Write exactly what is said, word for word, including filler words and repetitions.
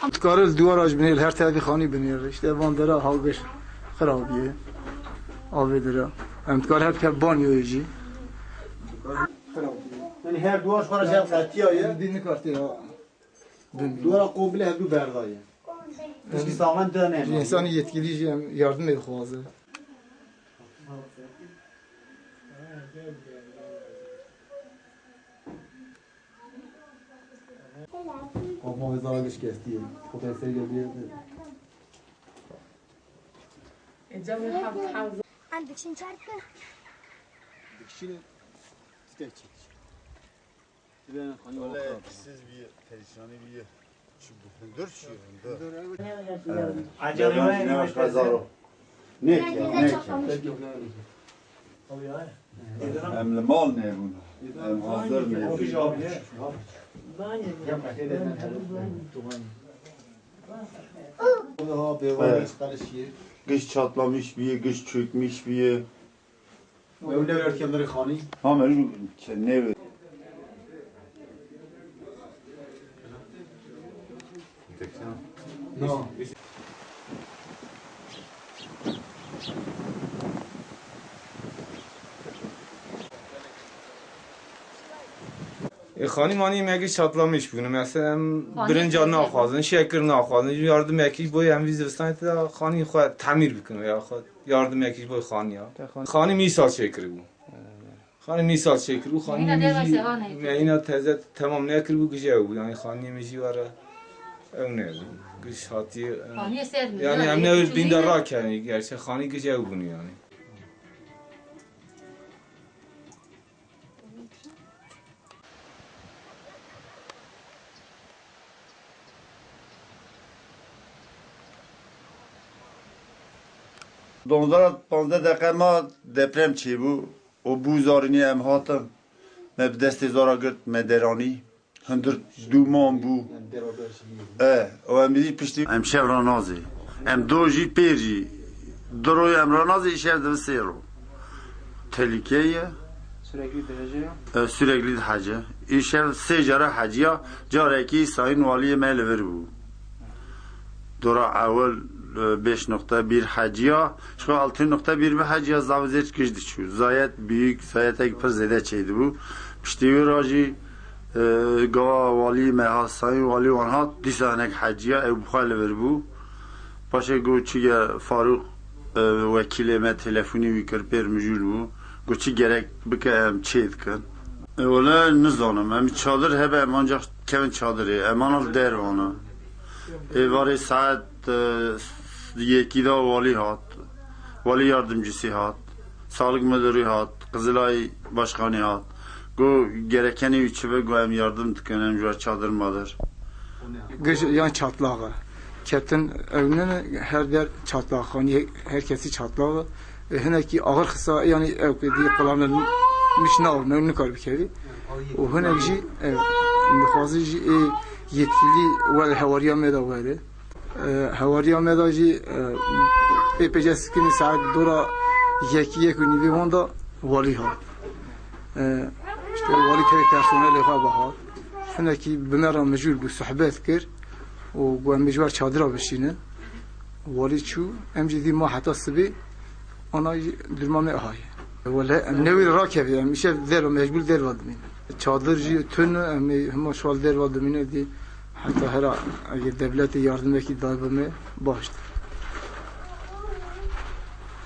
Em dikare li dûwara jî binêr, her tevî xanî binêr. Îşte van dera hawgeş xirabiye. Avê dira. Em dikare her tev banyoyê jî. Xirabiye. Yani her duwar ji xwe re jî qetiyaye. Dî nikarte ya. Dûwara komple hevdû berdaye. Tişkî saxlem tê ne. Ji însanî yetkilî jî em yardimê dixwaze. Kopma vê zara giş kestiye. Kopya sergê bir yerde. Em dikişin çarpı. Dikişin stek çekiş. Öyle siz bir perişanı bir çi bu hındır çi hındır. Acele ne başka zaro. Ne ki ne ki. Em li mal ne bûn. Em hazir ne bûn. Giş çatlamış bir, giş çökmüş bir. Ew ne were dikem derê xanî? Ha, me jû ke-, ne. No. E, xanî manî me giş çatlamiş bûne. Mesela em Xanî birinca çatlamış. Naxwazin, şekir naxwazin. Yardimekî ji bo em vî zivistanê tê de xanî xwe temîr bikin ya xwe. Yardimekî ji bo xaniya. Te xanî Xanî mîsal çêkiribû. Xanî mîsal çêkiribû, xanî Mîna me jî, deva sehane. Me îna teze temam nekiribû, gije ew bû. Yani xanî me jî were ew ne. Giş hatiye, e, Xanî ser mi? Yani Ya, em ne bir bînda çocuk. Rakenî, gerçi xanî gije ew bûne yani. Donzara panzdeh deqe ma deprem çêbû û bû zarînî em hatin. Me bi destê zara girt, me deranî. Hundir dûman bû. E, û em êdî piştî. Em şev ranazê. Em do jî pêr jî. Du roy em ranazê, îşev dibi sê ro. Tehlîke ye. Sürekli derece ya. E, sürekli dihece. Îşev sê cara heciya, carekî sayın waliyê me li vir bû. Dora ewil, e, beş nokta bir heciya. Ji xwe altı nokta bir bi heciya zavizêt giş diçû. Zayet büyük, zayetek pir zêde çêdibû. Piştî wî ra jî, e, gava walî me hat, sayın walî wan hat, dîsa hinek heciya ew bi xwe li vir bû. Paşê got çi ge Farûq, e, wekîlê me telefonî wî kir, pêr mijûl bû. Got çi gerek bike em çê dikin. E, wele nizanim. Em çadir hebe em ancak kevin çadirê. Em ana li dervana. Êvarê saet, e, yekî de walî hat. Walî yardımcısı hat. Sağlık müdürü hat. Qizilay başkanı hat. Go gerekeni wî çi be, go em yardım dikin, em ji we çadir madir. Giş yan çatlağı. Ketin evnin her der çatlağı. Hani herkesi çatlağı. E, hinekî ağır xisa, yani ew ki diye kullanılmış nav, ne nikar bikeri. O hinek jî, e, dixwazi jî, e, yetkili wel hewariya me de were. E, hewariya me de jî, e, pê pêce sikinî saet dora yekî yek û nîvê wan de walî hat. E, işte walî tevî personelê xwe ve hat. Hinekî bi me re mijûl bû, sohbet kir û got em ê ji wer çadira bişînin. Walî çû, em jî dî ma heta sibê ana jî durma me aha ye. Wele em newê rakevê, em îşev derva, mecbûr derva dimînin. Çadir jî tune, em ê hema şal derva dimîne dî. Heta hera eger devletê yardimekî daye bi me, baştir.